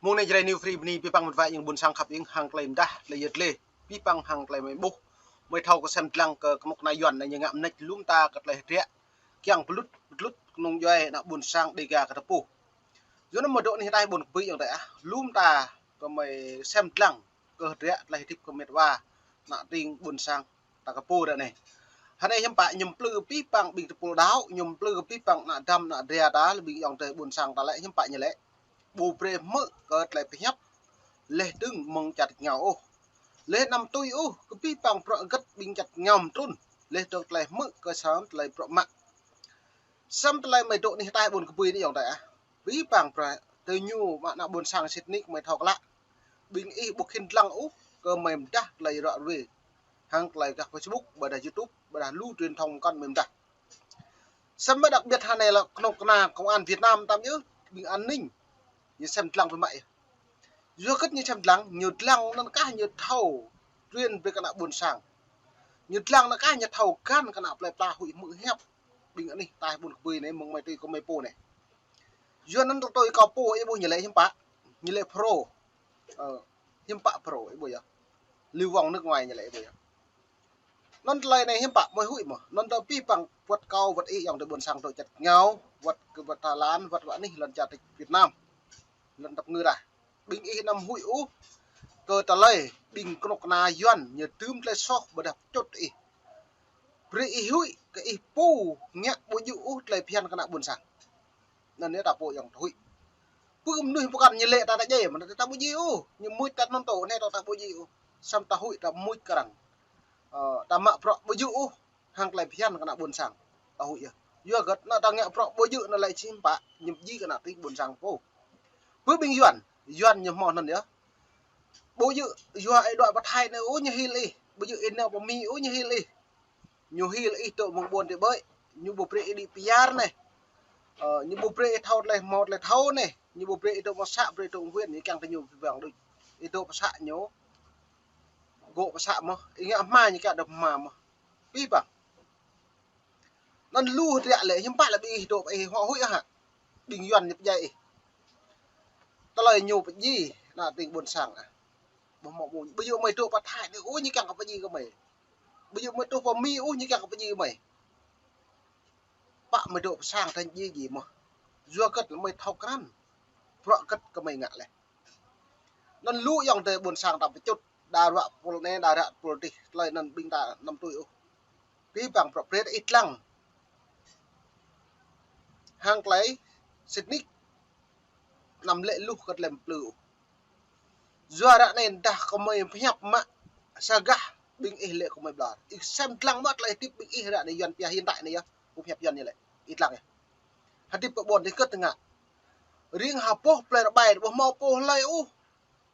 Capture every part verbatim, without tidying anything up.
Mông anai Jrai New Free bơni abih bang met wa ayŏng ƀôn sang khăp ing hăng tơlơi mơdah, tơlơi yet lĕ. Abih bang hăng tơlơi mơi ƀuh, mơi thâo kơ sem dlăng kơ kơnuk kơna Yuan anai ñu ngă mơneč lŏm ta kơ tơlơi hơdră. Kiăng pơlŭt, pơlŭt kơnung djuai ană ƀôn sang Dêga kơ tơpŭ. Yua anŭn mơ̆ dŏ anih ataih ƀôn kơbui ayŏng adơi ah. Lŏm ta kơ mơi sem dlăng kơ hơdră tơlơi hơdip kơ met wa ană tring ƀôn sang ta kơ pô ră anai. Hơnai hiư̆m pă ñu plư abih bang ƀing tơpul đaŏ, ñu plư abih bang ană dăm ană dra ta, lĕ ƀing ayŏng adơi ƀôn sang ta lĕ hiư̆m pă ñu lĕ. Ƀu brơi hmư̆ kơ tơlơi pơhiăp, laih dơ̆ng mơ̆ng čar tač rơngiao ôh. Laih anăm tui ôh kơ abih bang bruă hơget ƀing čar tač rơngiao mơtrŭn, laih dơ̆ng tơlơi hmư̆ kơ sa tơlơi bruă mă. Sem tơlơi mơi dŏ anih ataih ƀôn kơbui anai ayŏng adơi ah. Abih bang bruă tơ ñu mă ană ƀôn sang sĭt nik mơi thâo klă. Ƀing ih ƀu khĭn dlăng ôh kơ mơi mơdah tơlơi ruă ruê. Hăng tơlơi gah Facebook, ƀôdah YouTube, ƀôdah lu truyền thông kăn mơi mơdah. Sem mơ̆ đặc biệt hơnai lĕ kơnuk kơna công an Việt Nam tam yơh, ƀing an ninh. Ñu sem dlăng pơmă yơh. Yua hơget ñu sem dlăng, ñu dlăng anŭn kah ñu thâo truyền brơi kơ ană ƀôn sang. Ñu dlăng anŭn kah ñu thâo găn kơ ană plơi pla huĭ hmư̆ hiăp. Ƀing anih ataih ƀôn kơbui anai mơ̆ng mơi tui kơ mơi pô anai. Yua anŭn tơtui kâo pô ih ƀuh ñu lĕ hiư̆m pă, ñu lĕ pro. Ơ, hiư̆m pă pro ih ƀuh yơh. Lưu vong nước ngoài ñu lĕ ih ƀuh yơh. Anŭn tơlơi anai hiư̆m pă mơi huĭ mơ̆. Anŭn tơ abih bang wơ̆t kâo wơ̆t ih ayŏng adơi ƀôn sang dŏ čar tač rơngiao, wơ̆t kơ wơ̆t Thái Lan, wơ̆t wơ̆t anih lŏn čar tač Việt Nam. Lŏn tơpă ngư dah. Ƀing ih anăm huĭ ôh kơ tơlơi ƀing kơnuk kơna Yuan ñu tŭm tơlơi soh ƀôdah pơčŭt ih. Brơi ih huĭ kơ ih pô ngă ƀu djơ̆ ôh tơlơi phiăn kơ ană ƀôn sang. Anŭn yơh ta pô ayŏng ta huĭ. Pơ mơnuih pơkŏn ñu lĕ ta ta djai, mơ̆n ta ƀu djai ôh. Ñu mŭt ta anŭn tơ, anai ta ƀu djai ôh. Sam ta huĭ ta mŭt kơ arăng. Ơ, ta mă bruă ƀu djơ̆ ôh. Hăng tơlơi phiăn kơ ană ƀôn sang. Ta huĭ yơh. Yua hơget anŭn ta ngă bruă ƀu djơ̆ anŭn lĕ či hiư̆m pă, ñu pơjing kơ ană tring ƀôn sang pô. Pơ ƀing Yuan, Yuan ñu hmâo anŭn yơh. Ƀu djơ̆, yua ih dŏ pơ Thái anai ôh ñu hil ih. Ƀu djơ̆ ih nao pơ Mi ôh ñu hil ih. Ñu hil ih dŏ mơ̆ng ƀôn ti ƀơi. Ñu ƀu brơi ih đĭ pơyar anai. Ơ, ñu ƀu brơi ih thâo tơlơi hmâo tơlơi thâo anai. Ñu ƀu brơi ih dŏ mơ̆ng să, brơi dŏ mơ̆ng huyện, ih kiăng tơ ñu abih bang đôč. Ih dŏ pơ să ñu. Gŏ pơ să mơ̆, ih ngă hma ñu kiăng dŏ hma mơ̆. Abih bang. Anŭn lu hơdră lĕ, hiư̆m pă lĕ ƀing ih dŏ pơ ih huĭ hă. Ƀing Yuan ñu pơdjai ih. Tơlơi ñu pơjing ană tring ƀôn sang ah. Ƀu hmâo ƀu, ƀu djơ̆ mơi dŏ pơ Thái anai ôh ñu kiăng kơ pơjing kơ mơi. Ƀu djơ̆ mơi truh pơ Mi ôh ñu kiăng kơ pơjing kơ mơi. Pă mơi dŏ pơ sang tơñ jing jing mơ̆. Yua hơget lĕ mơi thâo krăn. Bruă hơget kơ mơi ngă lĕ. Anŭn lu ayŏng adơi ƀôn sang ta pơčŭt, đa ruă pul anai, đa ruă pul adih, tơlơi anŭn ƀing ta anăm tui ôh. Abih bang bruă brơi ta ih dlăng. Hăng tơlơi sĭt nik anăm lĕ luh kơ tơlơi plư ôh. Yua ră anai dah kơ mơi pơhiăp mă sa gah ƀing ih lĕ kơ mơi ƀlŏr. Ih sem dlăng mă tơlơi hơdip ƀing ih ră anai Yuan pia hiện tại anai yơh. Kơ pơhiăp Yuan ñu lĕ. Ih dlăng yơh. Hơdip pơ ƀôn ti kơt tơngă. Riêng ha boh plơi rơbai ƀu hmâo pô hlơi ôh.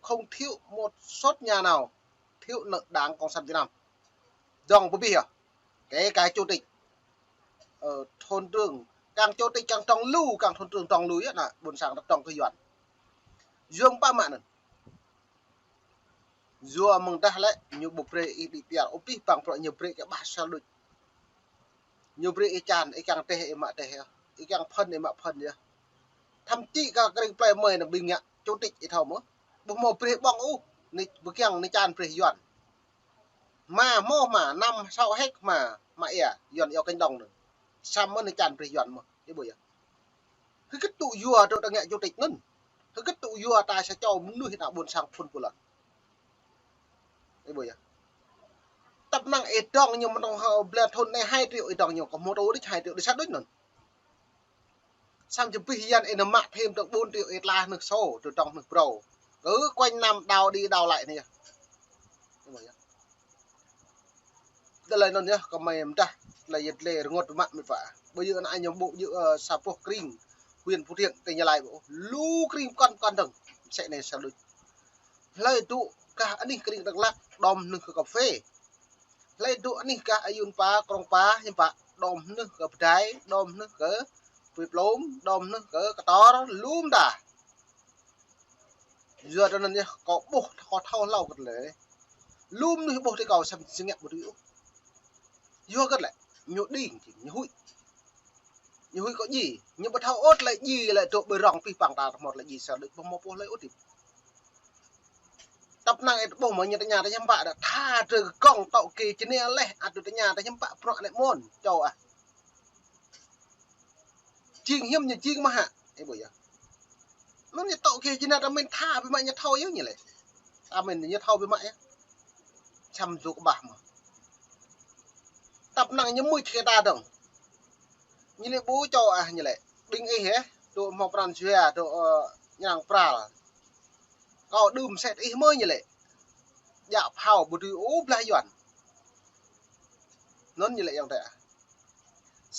Không thiếu một sót nhà nào thiếu nợ Đảng Cộng sản Việt Nam. Dŏng pơbih yơh. Kể cả chủ tịch. Ơ, thôn trưởng, kiăng chủ tịch kiăng dŏng lu, kiăng thôn trưởng dŏng lu yơh, ană ƀôn sang ta dŏng kơ Yuan. Yua mơ̆ pă mă anŭn. Yua mơ̆ng dah lĕ, ñu ƀu brơi ih đĭ pơyar, abih bang bruă ñu brơi kơ ƀah sel đôč. Ñu brơi ih čan, ih kiăng teh, ih mă teh yơh. Ih kiăng phŭn, ih mă phŭn yơh. Thậm chí kơ krĭng plơi mơi anŭn ƀing ngă chủ tịch ih thâo mơ̆. Ƀu hmâo brơi ƀơ̆ng ôh, anai ƀu kiăng anai čan brơi Yuan. Hma hmâo hma, năm sáu héc hma, hma ia, Yuan iâu cánh đồng anŭn. Sam mơ̆ anai čan brơi Yuan mơ̆, ih ƀuh yơh. Hơget tŭ yua dŏ ta ngă chủ tịch anŭn. Hơget tŭ yua ta sa čô mơnuih ană ƀôn sang phŭn pơlŏn. Ih ƀuh yơh. Tơpă năng ih dŏng ñu mơ̆ng tŏng hơ blan thŭn anai hai triệu ih dŏng ñu, kơ mô tô đôč hai triệu đôč sa đôč anŭn. Sam či pih yan ih nao mă thêm tơ̆ng ƀôn triệu ih tla hnưh sô, tơ̆ng hnưh brâo. Kơ quanh năm đào đi đào lại anai yơh. Tơlơi anŭn yơh, kơ mơi mơdah, tơlơi yet lĕ rơngot mă met wa. Ƀu djơ̆ ană ñu ƀu djơ̆, ơ, sa boh krĭng, huyện Phú Thiện, tỉnh Gia Lai ƀu. Lu krĭng pơkŏn pơkŏn dơ̆ng. Sĕ anai sa đôč. Hlơi dŏ gah anih krĭng Dak Lak, đom hnưh kơ cà phê. Hlơi dŏ anih gah Ayun Pa, Krông Pa, hiư̆m pă, đom hnưh kơ pơdai, đom hnưh kơ pui plôm, đom hnưh kơ kơtor, lŏm dah. Yua anŭn yơh, kâo ƀuh, kâo thâo hlâo kơ tơlơi. Lu mơnuih ƀuh tui kâo sem sĭt ngă ƀu tui ôh. Yua hơget lĕ, ñu đing, ñu huĭ. Ñu huĭ kơ djai, ñu ƀu thâo ôh tơlơi djai lĕ dŏ ƀơi rŏng abih bang ta hmâo tơlơi djai sa đôč ƀu hmâo pô hlơi ôh tĭp. Tăp năng ih ƀuh mơ̆ ñu tơña tơ hiư̆m pă đa tha drơi kơkŏng tŏ kê jơnia leh, ăt tơña tơ hiư̆m pă bruă anai mơ̆n, čô ah. Jing hiư̆m ñu jing mơ̆ hă, ih ƀuh yơh. Anŭn ñu tŏ kê jơnia ta mĭn tha biă mă ñu thâo yơh ñu lĕ. Ta mĭn ñu thâo biă mă yơh. Čăm dŏ kơƀah mơ̆. Tăp năng ñu mưč kơ ta dơ̆ng. Ñu lĕ ƀu čô ah ñu lĕ. Ƀing ih hĕ, dŏ hmâo pran jua, dŏ, ơ, ñrang pral. Kâo đưm sĕt ih mơ̆ ñu lĕ. Djă phao ƀu dưi ôh blah Yuan. Anŭn ñu lĕ yơh tơ ah.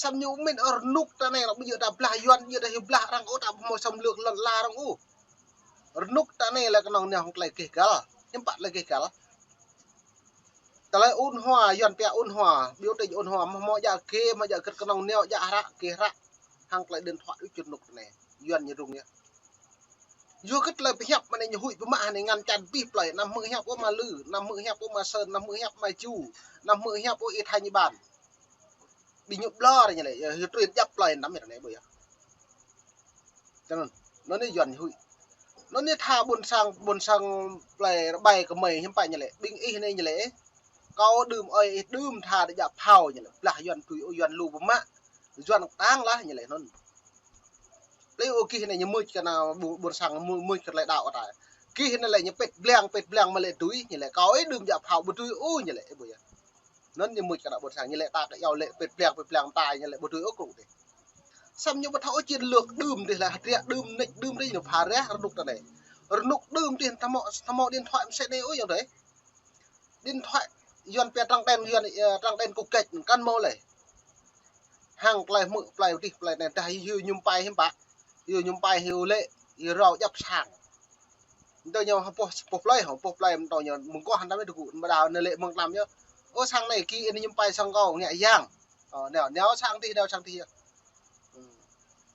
Samơ̆ ñu mĭn rơnŭk ta anai, ƀu djơ̆ ta blah Yuan, djơ̆ ta hyu blah arăng ôh, ta ƀu hmâo xâm lược lŏn ala arăng ôh. Rơnŭk ta anai lĕ kơnơ̆ng anai hăng tơlơi gêh găl. Hiư̆m pă tơlơi gêh găl. Tơlơi ôn hòa, Yuan pia ôn hòa, biểu tình ôn hòa, mơ̆ hmâo djă gêh, hmâo djă gĭt kơnơ̆ng anai, djă hră, gêh hră. Hăng tơlơi điện thoại ưč rơnŭk ta anai. Yuan ñu rŭng yơh. Yua kơ tơlơi pơhiăp mơ̆ anai ñu huĭ biă mă anai ngăn chặn abih plơi, anăm hmư̆ hiăp ôh mă Lư, anăm hmư̆ hiăp ôh mă Sơn, anăm hmư̆ hiăp mă Ju, anăm hmư̆ hiăp ôh ih Thanh Ban. Ƀing ñu ƀlŏr ñu lĕ, yơh, yơh trŭn djăp plơi anăm yơh anai ƀuh yơh. Čang anŭn, anŭn anai Yuan ñu huĭ. Anŭn anai tha ƀôn sang, ƀôn sang plơi rơbai kơmơi hiư̆m pă ñu lĕ, ƀing ih anai ñu lĕ. Kâo đưm ơi ih đưm tha đa djă phao ñu lĕ, blah Yuan tui ôh Yuan lu biă mă. Yuan kơtang lah ñu lĕ anŭn. Plei ôh gih anai ñu mưč kơ ană ƀu-, ƀôn sang mưč, mưč kơ tơlơi đaŏ ta. Gih anai lĕ ñu pĕt blang, pĕt blang mă lĕ dưi, ñu lĕ kâo ih đưm djă phao ƀu dưi ôh ñu lĕ, ih ƀuh yơh. Anŭn ñu mưč kơ ană ƀôn sang, ñu lĕ ta kơ iâu lĕ pĕt blang, pĕt blang ta, ñu lĕ ƀu dưi ôh kru dih. Samơ̆ ñu ƀu thâo ôh chiến lược đưm dih lĕ, hơdră đưm, nĕč đưm dih ñu phara rơnŭk ta anai. Rơnŭk đưm dih ta hmâo, ta hmâo điện thoại mơsĕ anai ôh yơh dih. Điện thoại Yuan pia trắng đen, Yuan, ơ, trắng đen cục gạch kăn mâo lĕ. Hăng plơi hmư̆, plơi dih, plơi anai dah hyu ñum pai hiư̆m pă. Hyu ñum pai hyu lĕ, hyu rao djăp sang. Tơ ñu hơpŏh, pŏh plơi, hơpŏh plơi mơ̆ tơ ñu mơguah hăng ta mĕ tơgŭ, mơ̆ đa anai lĕ mơ̆ng tlam yơh. Ơ sang anai ki anai ñum pai sang kâo ngă yang. Ơ, nao, nao sang dih, nao sang dih yơh.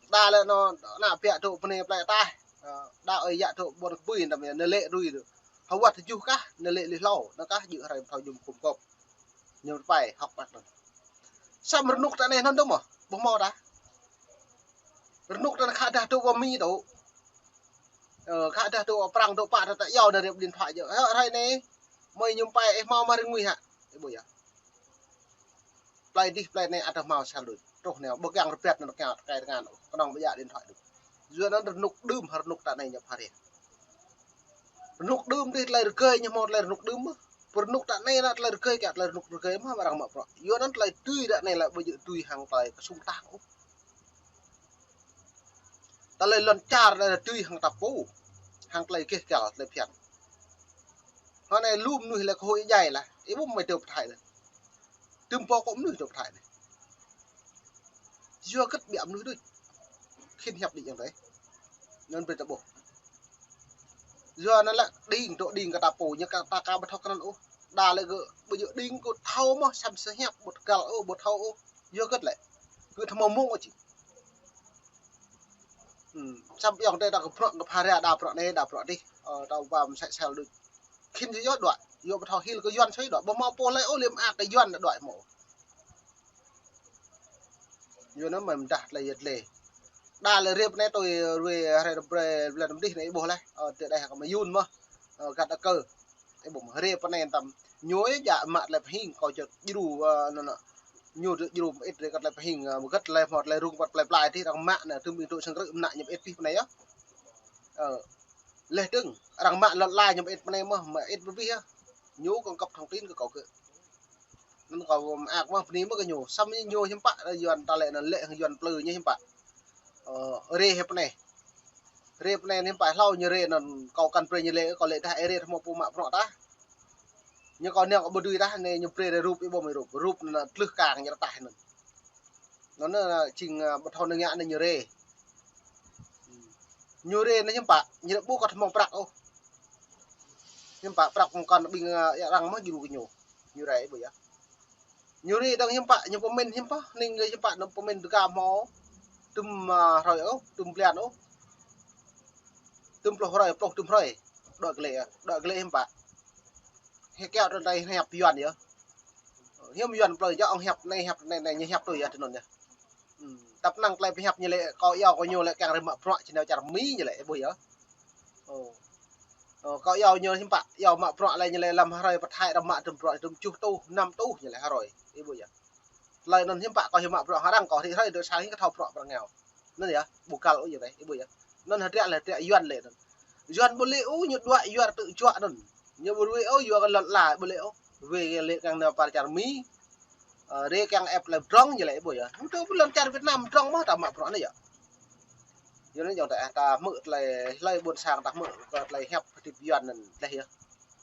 Đa lĕ anŭn, ană pia dŏ bơnai plơi ataih. Ơ, đa ơi yă dŏ ƀôn kơbui, anăm yơh, anai lĕ rui dŏ. Hơwăt tơjuh kah, anai lĕ lih hlâo, anŭn kah jơ̆ hrơi thâo jum khum kŏp. Ñu pai hŏk ƀăt anŭn. Samơ̆ rơnŭk ta anai anŭn dơ̆ng mơ̆, ƀu hmâo ta. Rơnŭk ta anai khă dah dŏ ƀơi Mi dŏ. Ơ, khă dah dŏ Prăng dŏ pă ta, ta iâu anai rep điện thoại yơh. Hă, hrơi anai, mơi ñum pai, ih hmâo mă rơngui hă. Ih ƀuh yơh. Plơi dih, plơi anai ăt hmâo sel đôč. Truh anai, ƀu kiăng rơbat anŭn kiăng tơkai tơngan, kơnơ̆ng ƀu djă điện thoại đôč. Yua anŭn rơnŭk đưm, rơnŭk ta anai ñu phara. Rơnŭk đưm dih tơlơi rơgơi ñu hmâo tơlơi rơnŭk đưm mơ̆. Pơ rơnŭk ta anai anŭn tơlơi rơgơi kiăng tơlơi rơnŭk rơgơi mơ̆ arăng mă bruă. Yua anŭn tơlơi dưi ta anai lĕ ƀu djơ̆ dưi hăng tơlơi kơsŭng kơtang ôh. Tơlơi lŏn čar anai dưi hăng ta pô. Hăng tơlơi gêh găl, tơlơi phiăn. Hơnai lu mơnuih lĕ kơ hui djai lah. Ih ƀuh mơi dŏ pơthai lĕ. Tơm pô kơ mơnuih dŏ pơthai anai. Yua kơ ƀiă mơnuih đôč. Khĭn hiăp đĭ yang dih. Anŭn brơi ta ƀuh. Yua anŭn lĕ đing, dŏ đing kơ ta pô, ñu kơ ta ka ƀu thâo kơ anŭn ôh. Đa lĕ gơ̆ ƀu djơ̆ đing kơ thâo mơ̆, samơ̆ sơhiăp ƀu tơgal ôh, ƀu thâo ôh. Yua kơ lĕ. Gơ̆ thâo mơ̆ mông ôh či. Hm, samơ̆ yang dih ta kơ bruă kơ phara đa bruă anai, đa bruă dih. Ơ, ta ƀu mơsĕ sel đôč. Khĭn yơh đuaĭ, yua ƀu thâo hil kơ Yuan sui đuaĭ, ƀu hmâo pô lĕ ôh liêm ak kơ Yuan đuaĭ hmâo. Yua anŭn mơi mơdah tơlơi yơh tơlơi. Đa lĕ rep anai tui rui hrơi rơbrơi blan rơmdih anai ih ƀuh leh. Ơ, tơ đeh kơ mơyun mơ̆. Ơ, găt akơ. Ih ƀuh mơ̆ rep anai tăm. Ñu yơh djă mă tơlơi pơhing kâo čơt djru, ơ, anŭn anŭn. Ñu čơt djru mơit rê kơ tơlơi pơhing, ơ, mơgăt tơlơi hmâo tơlơi rŭng wăt plơi plơi dih arăng mă anai tơm ƀing dŏ sang krư̆ mơnă ñu mơit pih pơ anai yơh. Ơ, leh dơ̆ng, arăng mă lŏn ala ñu mơit pơ anai mơ̆, mơit pơ pih yơh. Ñu kơ̆ng kăp thông tin kơ kâo kơ. Anŭn kâo mơak mơ̆ bơni mơ̆ kơ ñu. Samơ̆ ñu hiư̆m pă, ơ, Yuan ta lĕ anŭn lĕ Yuan plư ñu hiư̆m pă. Ơ, rê hĕp anai. Rê pơ anai hiư̆m pă hlâo ñu rê anŭn kâo kăn brơi ñu lĕ, kâo lĕ tah ih rê hmâo pô mă bruă tah. Ñu kâo nao kâo ƀu dưi tah, anai ñu brơi rê rup ih ƀuh mơi rup. Rup anŭn tlưh kang ñu rơtah anŭn. Anŭn, ơ, jing, ơ, ƀu thâo nao ngă anai ñu rê. Ñu rê anai hiư̆m pă, ñu lĕ ƀu kơ hmâo prăk ôh. Hiư̆m pă prăk mơ̆ng kăn ƀing, ơ, arăng mơ̆ djru kơ ñu. Ñu rê ƀu yơh. Ñu rê dơ̆ng hiư̆m pă, ñu pơmĭn hiư̆m pă, ning hiư̆m pă, ñu pơmĭn tơgam hmâo. Tơm, ơ, hrơi ôh, tơm blan ôh. Tơm pluh hrơi, pluh tơm hrơi. Đuaĭ glĕ, đuaĭ glĕ hiư̆m pă. Hĕ kiaŏ tơ anai hiăp Yuan yơh. Hiư̆m Yuan plư yơh, ŏng hiăp anai, hiăp anai, anai, ñu hiăp tui yơh tơ anŭn yơh. Hm, tăp năng tơlơi pơhiăp ñu lĕ, kâo iâu kơ ñu lĕ kiăng rơmă bruă či nao čar Mi ñu lĕ, ih ƀuh yơh. Ơ. Ơ, kâo iâu ñu hiư̆m pă, iâu mă bruă lĕ ñu lĕ lăm hrơi pơthai đăm mă dŭm bruă dŭm tơjuh rơtuh, năm rơtuh ñu lĕ hrơi. Ih ƀuh yơh. Tơlơi anŭn hiư̆m pă kâo hiư̆m mă bruă hơrăng kâo hrơi hrơi dŏ sang hiư̆m kơ thâo bruă pơrơngiao. Anŭn yơh, ƀu kăl ôh yơh anai, ih ƀuh yơh. Anŭn hơdră lĕ hơdră Yuan lĕ anŭn. Yuan ƀu lĕ ôh ñu đuaĭ Yuan tŭ juă anŭn. Ñu ƀu lĕ ôh Yuan kơ lŏn ala ƀu lĕ ôh. Wê lĕ kiăng nao pơ čar Mi. Ơ, rê kiăng ĕp tơlơi pơdrŏng ñu lĕ ih ƀuh yơh. Hơdră ƀu lŏn čar Việt Nam pơdrŏng mơ̆ ta mă bruă anai yơh. Yua anŭn yơh ta, ta hmư̆ tơlơi hlơi ƀôn sang ta hmư̆ kơ tơlơi hiăp hơdip Yuan anŭn tơlơi yơh.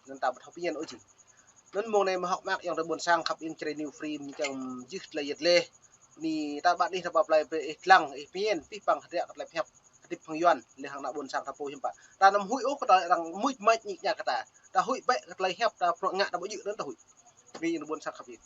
Anŭn ta ƀu thâo pơñen ôh jing. Anŭn mông anai mơ̆ hơ̆k mơak ayŏng adơi ƀôn sang khăp iêng Jrai New Free mơ̆ng čang jih tơlơi yet leh. Anai ta ƀă anih ta pơplai pơ ih lăng, ih pơñen, pih păng hơdră kơ tơlơi hiăp hơdip hăng Yuan, lĕ hăng ană ƀôn sang ta pô hiư̆m pă. Ta anăm huĭ ôh kơ tơlơi arăng mưč mač ñik ñak kơ ta. Ta huĭ bĕ kơ tơlơi hiăp ta bruă ngă ta ƀu djơ̆ anŭn ta huĭ. Anai ayŏng adơi ƀôn sang khăp iêng.